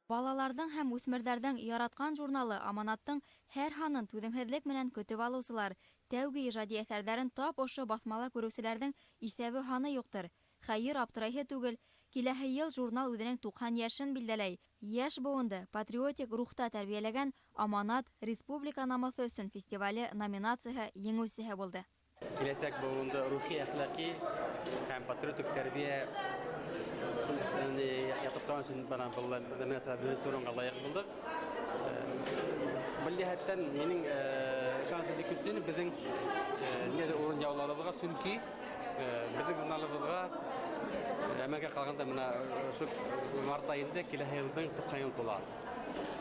Балаларҙың һәм үҫмерҙәрҙең яратҡан журналы «Аманаттың» һәр һанын түҙемһеҙлек менән көтөп алыусылар, тәүге ижади әҫәрҙәрен тап ошо баҫмала күреүселәрҙең иҫәбе һаны юҡтыр. Хәйер, аптырайһы түгел, киләһе йыл журнал үҙенең 90 йәшен билдәләй. Йәш быуынды патриотик рухта тәрбиәләгән «Аманат» «Республика намыҫы өсөн» фестивале номинацияһы еңеүсеһе булды. Киләсәк быуынды рухи, әхлаҡи һәм патриотик тәрбиә ятыҡтан өсөн бына был номинацияда беренсе урынға лайыҡ булдыҡ. Был йәһәттән минең ышанысым бик көслө беҙҙең ниндәйҙер урын яулауыбыҙға, сөнки беҙҙең журналыбыҙға әмәлгә ҡалғанда бына ошо март айында киләһе йылдың 90 йыл тула.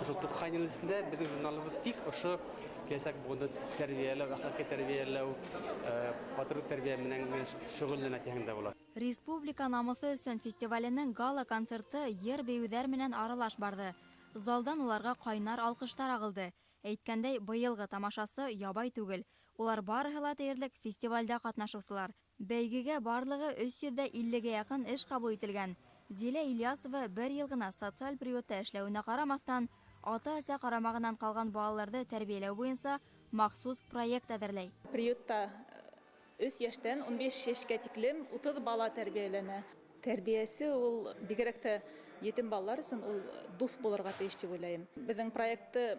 Ошо 90 йыл эсендә беҙҙең журналыбыҙ тик ошо киләсәк быуынды тәрбиәләү, әхлаҡи тәрбиәләү, патриот тәрбиә менән шөғөлләнә тиһәң дә була. «Республика намыҫы өсөн» фестиваленең гала-концерты йыр-бейеүҙәр менән аралаш барҙы. Залдан уларға ҡайнар алҡыштар ағылды. Әйткәндәй, быйылғы тамашасы ябай түгел. Улар барыһы ла тиерлек фестивалдә ҡатнашыусылар. Бәйгегә барлығы 350-гә яҡын эш ҡабул ителгән. Зилә Ильясова бер йыл ғына социаль приютта эшләүенә ҡарамаҫтан, ата-әсә ҡарамағынан ҡалған балаларҙы тәрбиәләү буйынса махсус проект әҙерләй. Приютта 3 йәштән 15 йәшкә тиклем 30 бала тәрбиәләнә. Тәрбиәсе ул бигерәк тә етем балалар өсөн ул дуҫ булырға тейеш тип уйлайым. Беҙҙең проектты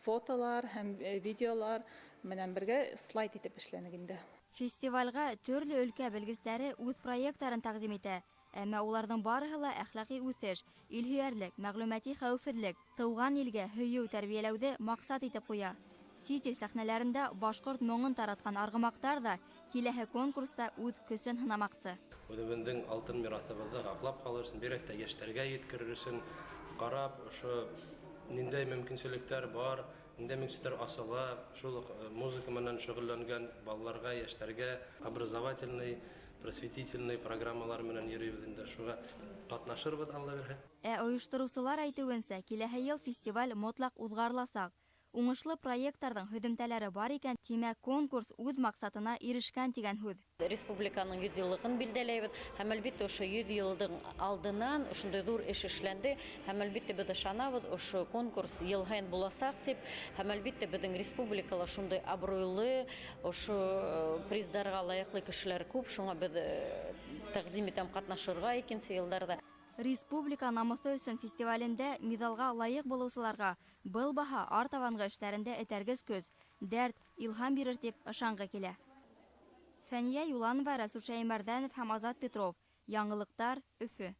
фотолар һәм видеолар менән бергә слайд итеп эшләнек инде. Фестивалгә төрлө өлкә белгестәре үҙ проекттарын тәҡдим итә. Әммә уларҙың барыһы ла әхлаҡи үҫеш, илһөйәрлек, мәғлүмәти хәүефһеҙлек, тыуған илгә һөйөү тәрбиәләүҙе маҡсат итеп ҡуя. Сит ил сәхнәләрендә башҡорт моңон таратҡан арғымаҡтар ҙа киләһе конкурста үҙ көсөн һынамаҡсы. Үҙебеҙҙең алтын мираҫыбыҙҙы һаҡлап ҡалыр өсөн, бигерәк тә йәштәргә еткерер өсөн ҡарап, ошо ниндәй мөмкинселектәр бар, ниндәй мөмкинселектәр асыла, шул уҡ музыка менән шөғөлләнгән балаларға, йәштәргә образовательный, просветительный программалар менән йөрөйбөҙ инде, шуға ҡатнашырбыҙ, Алла бирһә. Ә ойоштороусылар әйтеүенсә, киләһе йыл фестиваль мотлаҡ уҙғарыласаҡ. Уңышлы проекттарҙың һөҙөмтәләре бар икән, тимәк, конкурс үҙ маҡсатына ирешкән тигән һүҙ. Республиканың 100 йыллығын билдәләйбеҙ һәм, әлбиттә, ошо 100 йылдың алдынан ошондай ҙур эш эшләнде һәм, әлбиттә, беҙ ышанабыҙ, ошо конкурс йыл һайын буласаҡ тип, һәм, әлбиттә, беҙҙең республикала шундай абруйлы, ошо приздарға лайыҡлы кешеләр күп, шуңа беҙ тәҡдим итәм ҡатнашырға икенсе йылдарҙа. «Республика намыҫы өсөн» фестивалендә миҙалға лайыҡ булыусыларға был баһа артабанғы эштәрендә этәргес көс, дәрт, илһам бирер тип ышанғы килә. Фәниә Юланова, Рәсүл Шәймәрҙәнов һәм Азат Петров. Яңылыҡтар, Өфө.